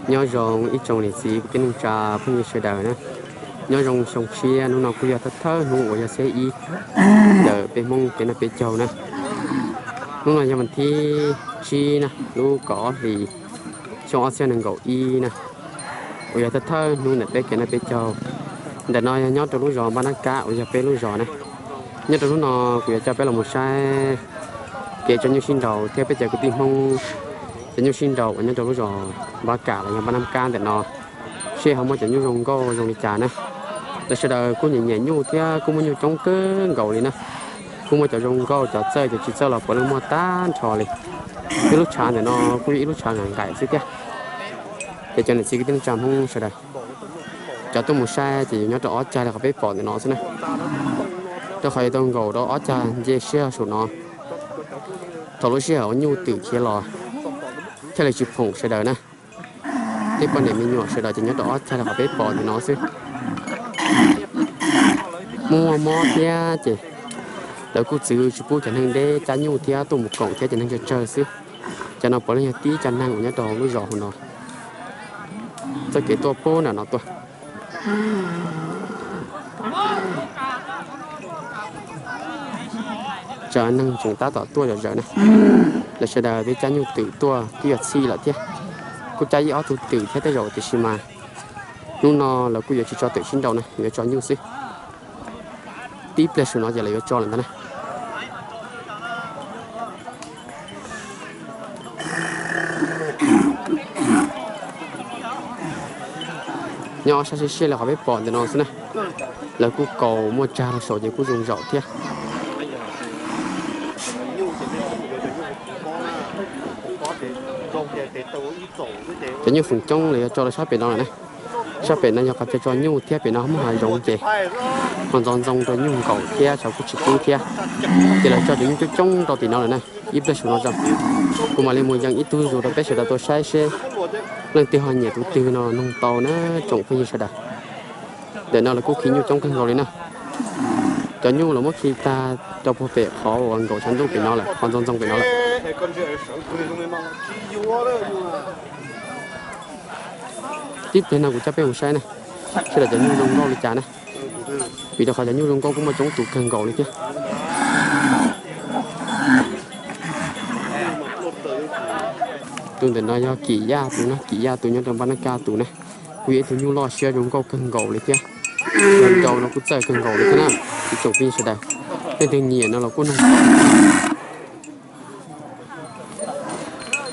Nyob zoo ib tsoom niam txiv kwv tij neej tsa phooj ywg sawv daws na. Nyob zoo xyoo tshiab, hnub no kuj yog thawj thawj hnub uas yog xiab ib ntawm peb Hmoob kev noj peb caug na. Hnub no yog vas thib tsib na, lub kaum ob hlis, xyoo ob txhiab nees nkaum ib na, uas yog thawj thawj hnub ntawm peb kev noj peb caug. Ntawm no yog nyob rau lub zos Npab Nab Kab uas yog peb lub zos na. Nyob rau hnub no kuv yuav coj peb los mus saib kev tso nyuj sib nraus thiab peb cov kwv tij Hmoob cov nyuj sib nraus uas nyob rau lub zos Npab Kam los yog Npab Nab Kab ntawm no, seb ho muaj cov nyuj zoo nkauj zoo li cas na. Lawv sawv daws kuj nyiam nyiam nyuj thiab kuj muaj nyuj coob kawg nkaus li na. Kuj muaj cov zoo nkauj, cov txawj, cov tsis txawj los puav leej muaj tag nrho li. Ib lub tshav ntawm no kuj yog ib lub tshav nqaim nqaim xwb thiab. Ces cov niam txiv kwv tij neej tsa Hmoob sawv daws, cov tuaj mus saib ces yuav nyob rau ob cag li qhov peb pom ntawm no xwb na. Rau qhov yuav tau nkaum rau ob cag nce siab saum no. Thaum lub sij hawm uas nyuj twm khiav los thiaj li tsis phoom sawv daws na. Tej poj niam me nyuam sawv daws ces nyob rau ob cag li qhov peb pom ntawm no xwb. Muaj mob thiab ces lawv kuj txwv tsis pub cov neeg deb cab nyuj thiab tuaj mus koom thiab cov neeg tsawg tsawg xwb. Cov no puav leej yog tib cov neeg uas nyob rau lub zos hauv no txoj kev tuaj pub nram no tuaj. Cov neeg tseem tab tom tuaj zom zaws na. Lawv sawv daws twb cab nyuj twm tuaj twb yuav txhij lawm thiab. Kuj cab ib ob tug twm thiab tej zaum, tiam sis mas hnub no lawv kuj yuav tsis tso twm sib nraus na, yuav tso nyuj xwb. Tib pliag saum no ces lawv yuav tso lawm ntag na. Nyob sab siab siab li qhov peb pom ntawm no xwb na. Lawv kuj kaus muaj tsag rau saum ces kuj zoo zaum thiab. Cov nyuj feem coob lawv yuav tso rau sab pem no lawm na. Sab pem no yog qhov chaw tso nyuj thiab pem no muaj hav zoov ces ho ntxoov ntxoo rau nyuj nkaum thiab tshav kuj tsis kub thiab. Ces lawv tso cov nyuj coob coob rau tim no lawm na. Ib pliag saum no tso, kuv mam li mus yees ib tug zus rau peb sawv daws tau saib seb leej twg ho nyiam tus twg no noog tau na tsoom phooj ywg sawv daws. Ntawm no lawv kuj khi nyuj coob kawg nkaus li na. Cov nyuj los muab khi tag rau puag pem qhov uas nkaum tshav ntuj pem no lawm, qhov ntxoov ntxoo pem no lawm. Tib pliag no kuv coj peb mus saib na, seb lawv cov nyuj zoo nkauj li cas na. Vim rau qhov cov nyuj zoo nkauj kuj muaj coob tus kawg nkaus li thiab. Tus ntawm no yog Kim Yaj tus na, Kim Yaj tus nyob rau Npab Nab Kaj tus na. Kuj yog ib tug nyuj loj siab zoo nkauj kawg nkaus li thiab. Nrau no kuj txawj kawg nkaus li thiab na. Ib tsoom phooj ywg sawv daws, leej twg nyiam no los kuj noog.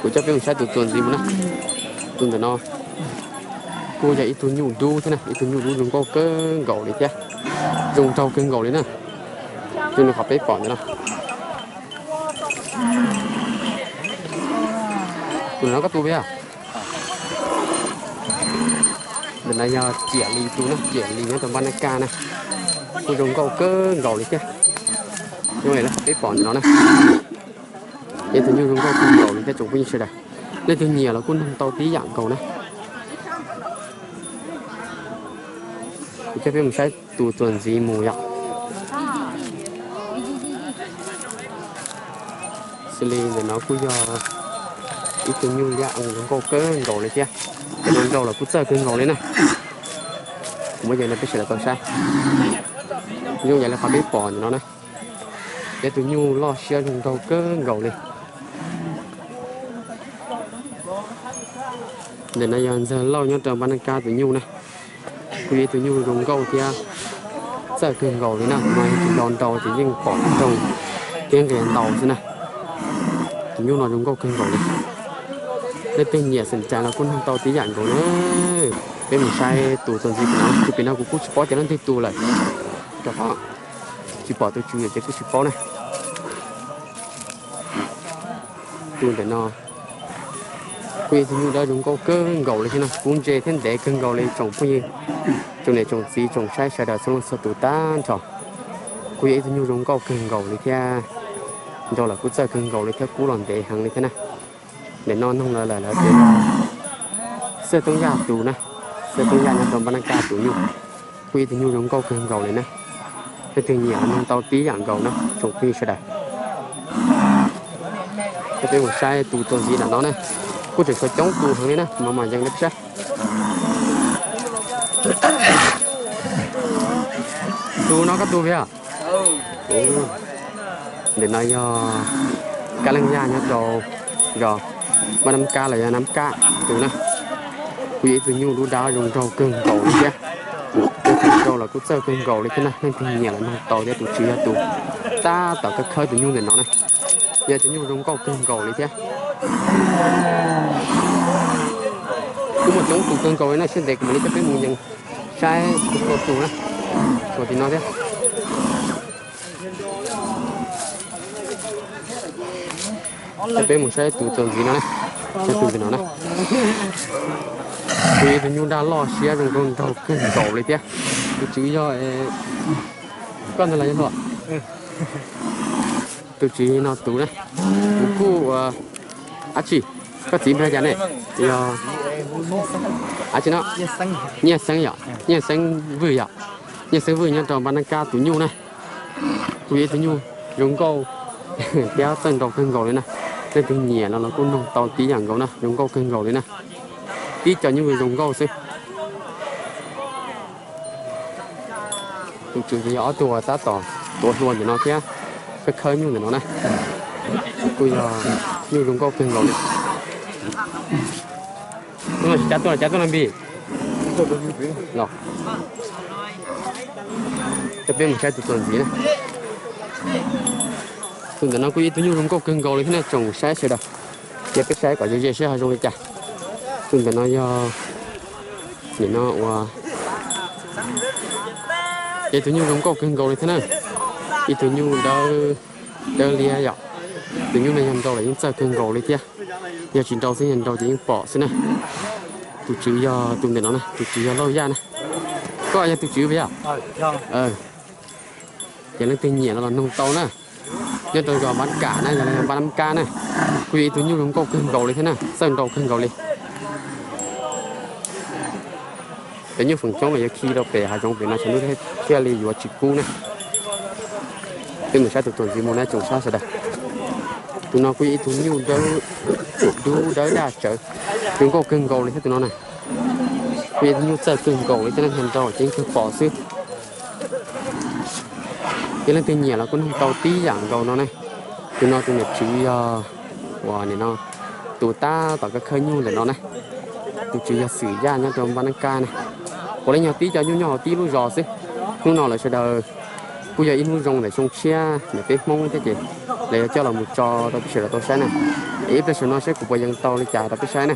Kuv coj peb mus saib tus txuas ntxiv mus na. Tus ntawm no kuj yog ib tug nyuj dub thiab na, ib tug nyuj dub zoo nkauj kawg nkaus li thiab. Zoo nraug kawg nkaus li na. Zoo li qhov peb pom ntawm no. Tus no koj tus peb. Ntawm no yog Ciam Lis tus na, Ciam Lis nyob rau Npab Nab Kaj na. Kuj zoo nkauj kawg nkaus li thiab. Zoo li qhov peb pom ntawm no na. Yog tus nyuj zoo nkauj kawg nkaus li thiab tsoom phooj ywg sawv daws. Leej twg nyiam los kuj noog tau tib yam nkaus na. Kuv coj peb mus saib tus txuas ntxiv mus yom. Xws li ntawm no kuj yog ib tug nyuj liab zoo nkauj kawg nkaus li thiab. Cov no nrau los kuj txawj kawg nkaus li na. Kuv muab yees rau peb sawv daws tau saib. Zoo yam li qhov peb pom ntawm no na. Yog tus nyuj loj siab zoo nraug kawg nkaus li. Ntawm no yog Ntxawg Lauj nyob rau Npab Nab Kaj tus nyuj na. Kuj yog ib tug nyuj zoo nkauj thiab txawj kawg nkaus li na, mas yog tsis nrau nrau ces yeej pom nroo thiab nqis ntau xwb na. Tus nyuj no zoo nkauj kawg nkaus li. Leej twg nyiam xeem cas los kuj noog tau tib yam nkaus na. Peb mus saib tus txuas ntxiv pem no, tus pem no kuv kuj tsis paub tias leej twg tus lawm, rau qhov tsis pom tus tswv yom ces kuj tsis paub na. Tus ntawm no kuj yog tus nyuj dawb zoo nkauj kawg nkaus li thiab no, kub ntse thiab ntev kawg nkaus li tsoom phooj ywg, tsoom niam tsoom txiv tsoom saib sawv daws txhua leej txhua tus tag nrho. Kuj yog ib tug nyuj zoo nkauj kawg nkaus li thiab, nrau los kuj txawj kawg nkaus li thiab kub los ntev heev li thiab na. Ntawm no noog lawv lawm lawv tias Xawj Toob Yaj tus na, Xawj Toob Yaj nyob rau Npab Nab Kaj tus nyuj, kuj yog ib tug nyuj zoo nkauj kawg nkaus li na. Leej twg nyiam noog tau tib yam nkaus na tsoom phooj ywg sawv daws. Coj peb mus saib tus txuas ntxiv ntawm no na. Kuj tseem tshuav coob tus heev li na, mas mam yees rau peb saib. Tus no koj tus puas yog? Ntawm no yog kab leej yaj nyob rau zos Vaj Nab Kab los yog Nab Kab tus na. Kuj yog ib tug nyuj dub dab zoo nraug kawg nkaus li thiab. Tus nraug los kuj txawj kawg nkaus li thiab na, leej twg nyiam los nug tau thiab. Tus tswv yog tus tab tom khawb khawb tus nyuj ntawm no na. Yog tus nyuj zoo nkauj kawg nkaus li thiab. Kuj muaj coob tus kawg nkaus li na, siab ntev kuv mam li coj peb mus yees saib tus tus na, tshuav tim no thiab. Coj peb mus saib tus txuas ntxiv no na, saib tus ntawm no na. Tus yog tus nyuj daj loj siab zoo nkauj nraug kawg nkaus li thiab. Tus tswv yog, koj ntawd los yog luag? Tus tswv no tus na, tus kuj, ab tsi, koj txiv npe cas ne? Yog ab tsi no? Nyiaj Xeeb yom, Nyiaj Xeeb Vwj yom. Nyiaj Xeeb Vwj nyob rau Npab Nab Kab tus nyuj na. Kuj yog ib tug nyuj zoo nkauj thiab txawj nraug kawg nkaus li na. Leej twg nyiam no los kuj noog tau tib yam nkaus na, zoo nkauj kawg nkaus li na. Tib co nyuj zoo nkauj xwb. Tus tswv ces yog ob tug uas tab tom tuav hlua ntawm no thiab khawb khawb nyuj ntawm no na. Kuj yog nyuj zoo nkauj kawg nkaus li. Tus no tsis cav tuaj los cav tuaj no Npis? Los, coj peb mus saib tus txuas ntxiv na. Tus ntawm no kuj yog ib tug nyuj zoo nkauj kawg nkaus li thiab na, tsoom saib sawv daws. Cia peb saib kom ze ze seb ho zoo li cas. Tus ntawm no yog, nim no ua, yog ib tug nyuj zoo nkauj kawg nkaus li thiab na. Ib tug nyuj dawb, dawb liab yom. Tus nyuj no yog nrau los yeej txawj kawg nkaus li thiab. Yog tsis nrau xwb, yog nrau ces yeej pom xwb na. Tus tswv yog tus ntawm no na, tus tswv yog Lauj Yaj na. Koj yog tus tswv puas yog? Ces leej twg nyiam no los noog tau na. Nyob rau zos Npab Kam na, yog los yog Npab Nab Kab na. Kuj yog ib tug nyuj zoo nkauj kawg nkaus li thiab na, txawj nrau kawg nkaus li. Cov nyuj feem coob los yuav khi rau pem hav zoov pem no, tshav ntuj thiaj li yuav tsis kub na. Peb mus saib tus txuas ntxiv mus na tsoom saib sawv daws. Tus no kuj yog ib tug nyuj dub dawb daj tsawv, zoo nkauj kawg nkaus li thiab tus no na. Kuj yog ib tug nyuj txawj kawg nkaus li thiab na, nrau ces yeej kawg pom xwb. Yog leej twg nyiam los kuj noog tau tib yam nkaus no na. Tus no tus niam tswv yog uas nim no tus tab tom khawb khawb nyuj ntawm no na. Tus tswv yog Xwm Yaj nyob rau Npab Nab Kab na. Puav leej yog tib co nyuj nyob hauv tib lub zos xwb. Hnub no lawv sawv daws kuj yog ib hnub zoo ntawm xyoo tshiab ntawm peb Hmoob thiab ces lawv yuav coj los mus tso rau peb sawv daws tau saib na. Es ib pliag saum no saib kuv puas yees tau li cas rau peb saib na.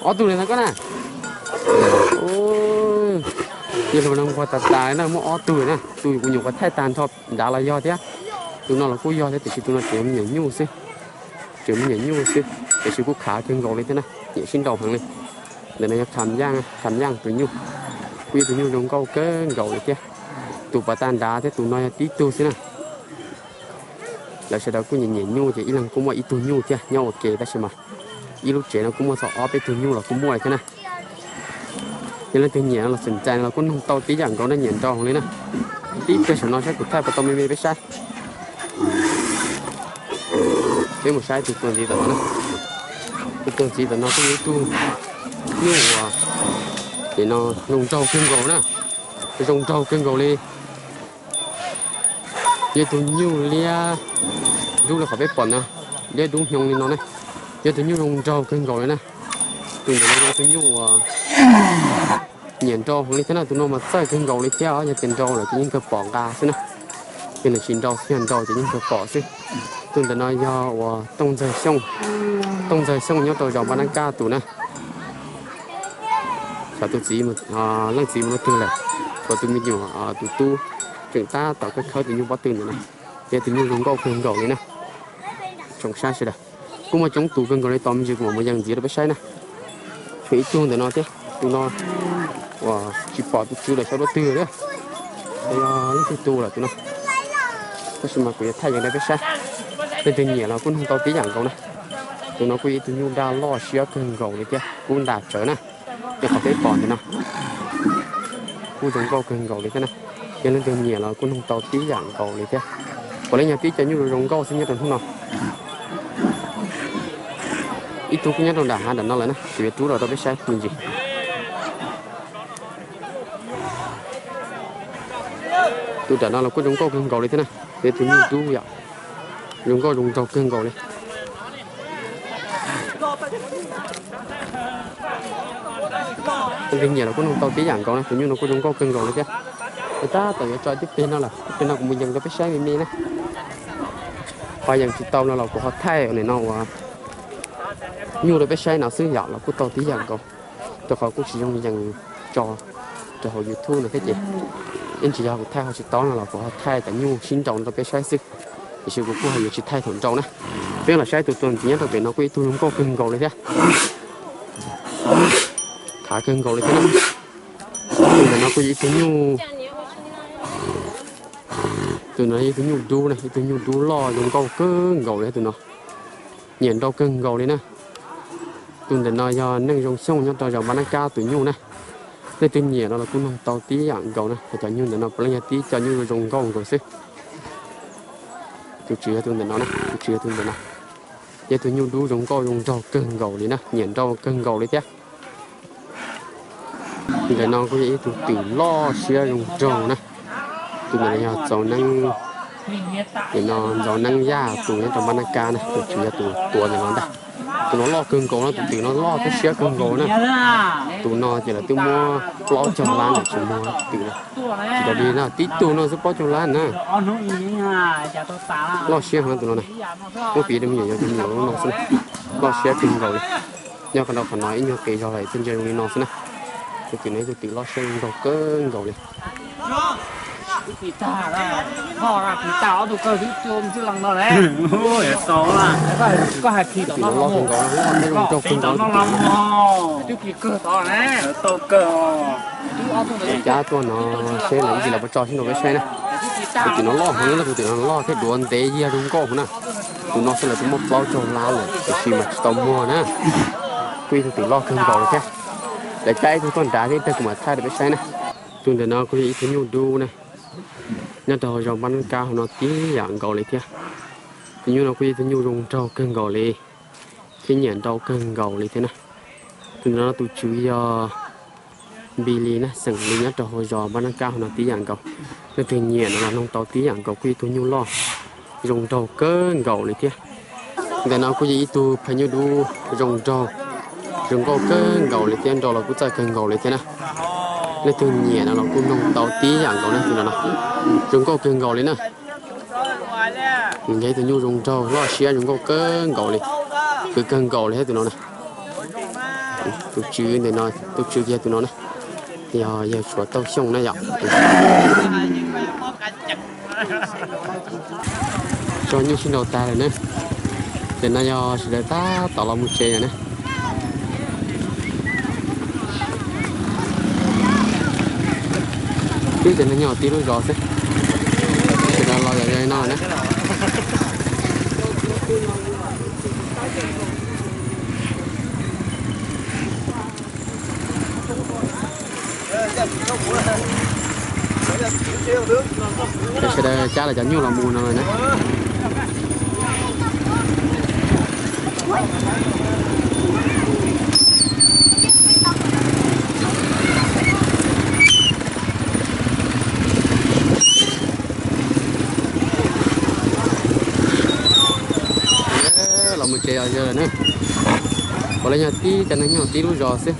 Ob tug li ntawd koj na. Yog luag no nquag tas tas li na, muaj ob tug na, tus kuv nyuam qhuav thaij tag nrho nrad los yog thiab. Tus no los kuj yog thiab, tiam sis tus no tseem me nyuam nyuj xwb. Tseem me nyuam nyuj xwb, tiam sis kuj khav kawg nkaus li thiab na, nyiam sib nraus heev li. Ntawm no yog Kham Yaj, Kham Yaj tus nyuj, kuj yog tus nyuj zoo nkauj kawg nkaus li thiab. Tus pov tag nrad thiab tus no yog tib tug xwb na. Lawv sawv daws kuj nyiam nyiam nyuj ces ib leeg kuj muaj ib tug nyuj thiab nyob ua ke tab sis mas ib lub tsev no kuj muaj txog ob peb tug nyuj los kuj muaj li thiab na. Yog leej twg nyiam no los xom ntxais no los kuj noog tau tib yam nkaus na, nyiam nrau heev li na. Tib pliag saum no saib kuv thaij puas tau me me peb saib. Peb mus saib tus tuaj ntxiv tom no na. Tus tuaj ntxiv tom no kuj yog ib tug nyuj uas, ces no zoo nraug kawg nkaus na. Zoo nraug kawg nkaus li. Yog tus nyuj liab dub li qhov peb pom na, liab dub hnyoo li no na. Yog tus nyuj zoo nraug kawg nkaus li na. Tus ntawm no yog tus nyuj uas nyiam nrau heev li thiab na, tus no mas txawj kawg nkaus li thiab, yog tias nrau lawm ces yeej kawg pom nqa xwb na. Yog nws tsis nrau xwb, yog nrau ces yeej kawg pom xwb. Tus ntawm no yog uas Tooj Ntxawg Xyooj, Tooj Ntxawg Xyooj nyob rau zos Npab Nab Kaj tus na. Xyov tus txiv, leej txiv mus rau twg lawm, tshuav tus me nyuam tus tub tseem tab tom khawb khawb tus nyuj pob tw ntawm no. Yog tus nyuj zoo nkauj kawg nkaus li na. Tsoom saib sawv daws, kuj muaj coob tus kawg nkaus li, tos me ntsis kuv mam mus yees ntxiv rau peb saib na. Tshuav ib tug ntawm no thiab, tus no uas tsis pom tus tswv lawm xyov dua twg lawm. Yog leej twg tu lawm tus no, tab sis mas kuv yuav thaij yees rau peb saib. Leej twg nyiam los kuj noog tau tib yam nkaus na. Tus no kuj yog ib tug nyuj daj loj siab kawg nkaus li thiab, kub ntas tsawv na. Yog qhov peb pom ntawm no. Kuj zoo nkauj kawg nkaus li thiab na. Yog leej twg nyiam los kuj noog tau tib yam nkaus li thiab. Puav leej yog tib co nyuj zoo nkauj xwb nyob rau hnub no. Ib tug kuj nyob rau nram hav nram no lawm na, kuv yuav rub los rau peb saib me ntsis. Tus nram no los kuj zoo nkauj kawg nkaus li thiab na, yog tus nyuj dub yom. Zoo nkauj zoo nraug kawg nkaus li. Leej twg nyiam los kuj noog tau tib yam nkaus na, tus nyuj no kuj zoo nkauj kawg nkaus li thiab. Tab tom yuav tso tib peg no lawm, tib peg no kuv mus yees rau peb saib me me na. Ho yees tsis tau no los kuv ho thaij nim no uas nyuj rau peb saib no xwb yom, los kuj tau tib yam nkaus. Rau qhov kuj tsis zoo yees tso rau hauv YouTube no thiab ces, ib ntsis yog kuv thaij ho tsis tau no los kuv ho thaij cov nyuj sib nraus rau peb saib xwb. Tiam sis kuv kuj ho yuav tsis thaij thaum nraus na. Peb los saib tus tuag ntxiv nyob rau pem no kuj ib tug zoo nkauj kawg nkaus li thiab. Khav kawg nkaus li thiab na. Tus ntawm no kuj yog ib tug nyuj, tus no yog ib tug nyuj dub na, ib tug nyuj dub loj zoo nkauj kawg nkaus li tus no. Nyiam nrau kawg nkaus li na. Tus ntawm no yog Neej Zoo Xyooj nyob rau zos Npab Nab Kab tus nyuj na. Leej twg nyiam no los kuj noog tau tib yam nkaus na, cov nyuj ntawm no puav leej yog tib co nyuj zoo nkauj nkaus xwb. Tus tswv yog tus ntawm no na, tus tswv yog tus ntawm no. Yog tus nyuj dub zoo nkauj zoo nraug kawg nkaus li na, nyiam nrau kawg nkaus li thiab. Ntawm no kuj yog ib tug twm loj siab zoo nraug na. Tus ntawm no yog txaus neeb, nim no ntxaus neeb yaj tus nyob rau Npab Nab Kab na, tus tswv yog tus tuav ntawm no ntag. Tus no loj kawg nkaus na, tus twm no loj thiab siab kawg nkaus na. Tus no ces lawv twb muab plaub caug lab lawm tsis muag twm na. Tsis tas li no tib tug no xwb plaub caug lab na. Loj siab heev tus no na. Muab piv rau me nyuam yaus cov me nyuam no xwb na. Loj siab kawg nkaus li. Nyob qhov no qhov no ib nyuag qis zog lawm thiaj ntsia zoo li no xwb na. Tus twm no ib tug twm loj siab zoo nraug kawg nkaus li. Tus twm no loj kawg nkaus, loj thiab zoo nraug kawg nkaus li. Cab tuaj no seb lawv ib ntsis lawv puas tso sib nraus peb saib na. Tus twm no loj heev na, tus twm no loj thiab duav ntev yag zoo nkauj na. Tus no xwb lawv twb muab plaub caug lab lawm tiam sis mas tsis tau muag na. Kuj ib tug twm loj kawg nkaus li thiab. Lawv cab ib tug tuaj nrad thiab ib tug kuv mam thaij rau peb saib na. Tus ntawm no kuj yog ib tug nyuj dub na, nyob rau hauv zos Npab Nab Kab hauv no tib yam nkaus li thiab. Tus nyuj no kuj yog ib tug nyuj zoo nraug kawg nkaus li thiab nyiam nrau kawg nkaus li thiab na. Tus ntawm no tus tswv yog Npis Lis na, xeem Lis nyob rau hauv zos Npab Nab Kab hauv no tib yam nkaus. Leej twg nyiam no los noog tau tib yam nkaus, kuj ib tug nyuj loj zoo nraug kawg nkaus li thiab. Ntawm no kuj yog ib tug phaj nyuj dub zoo nraug, zoo nkauj kawg nkaus li thiab, nrau los kuj txawj kawg nkaus li thiab na. Leej twg nyiam no los kuj noog tau tib yam nkaus na tus no no. Zoo nkauj kawg nkaus li na. Nws yog ib tug nyuj zoo nraug loj siab zoo nkauj kawg nkaus li, khwv kawg nkaus li thiab tus no na. Tus tswv ntawm no, tus tswv yog tus no na, yog yawg Suav Tauj Xyooj na yom. Tso nyuj sib nraus tag lawm na. Ntawm no yog sawv daws tab tom los mus tsev lawm na. Twb cov neeg nyob tib lub zos xwb, sawv daws los yam li no na. Sawv daws cab lawv cov nyuj los mus no lawm na. Los mus tsev zom zaws lawm na. Puav leej yog tib cov neeg nyob tib lub zos xwb.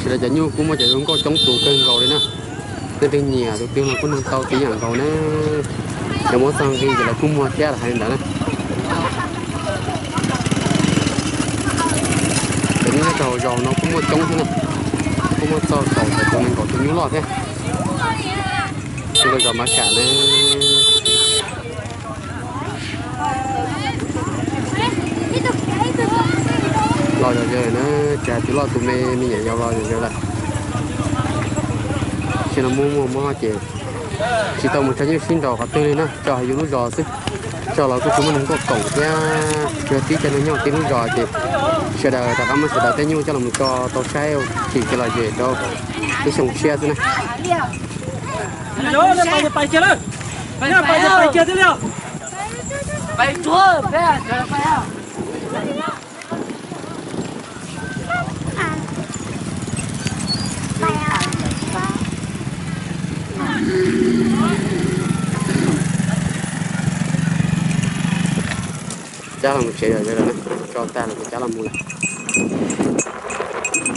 Sawv daws cov nyuj kuj muaj cov zoo nkauj coob tus kawg nkaus li na. Leej twg nyiam tus twg los kuj nug tau tib yam nkaus na. Cov muab txog nqi ces lawv kuj muag thiab los hais li ntawd na. Cov nyuj nyob rau hauv zos no kuj muaj coob thiab na. Kuj muaj txog kaum tawm tus nees nkaum tus nyuj loj thiab. Lub zos Mab Kam na. Los zom zaws na, tsis hais tus loj tus me, me nyuam yaus los zom zaws lawm. Tam sim no muaj muaj mob ces tsis tau mus tso nyuj sib nraus qhov twg li na, tso hauv yus lub zos xwb. Tso los kuj tsis muaj neeg tuaj koom thiab, tsuas tib cov neeg nyob tib lub zos ces Sawv daws rov qab muab sawv daws tej nyuj coj los tso tau saib tsis kiag los zem rau ib xyoo tshiab xwb na. Cab los tsev yom, tso tag los kuv cab los mus lawm.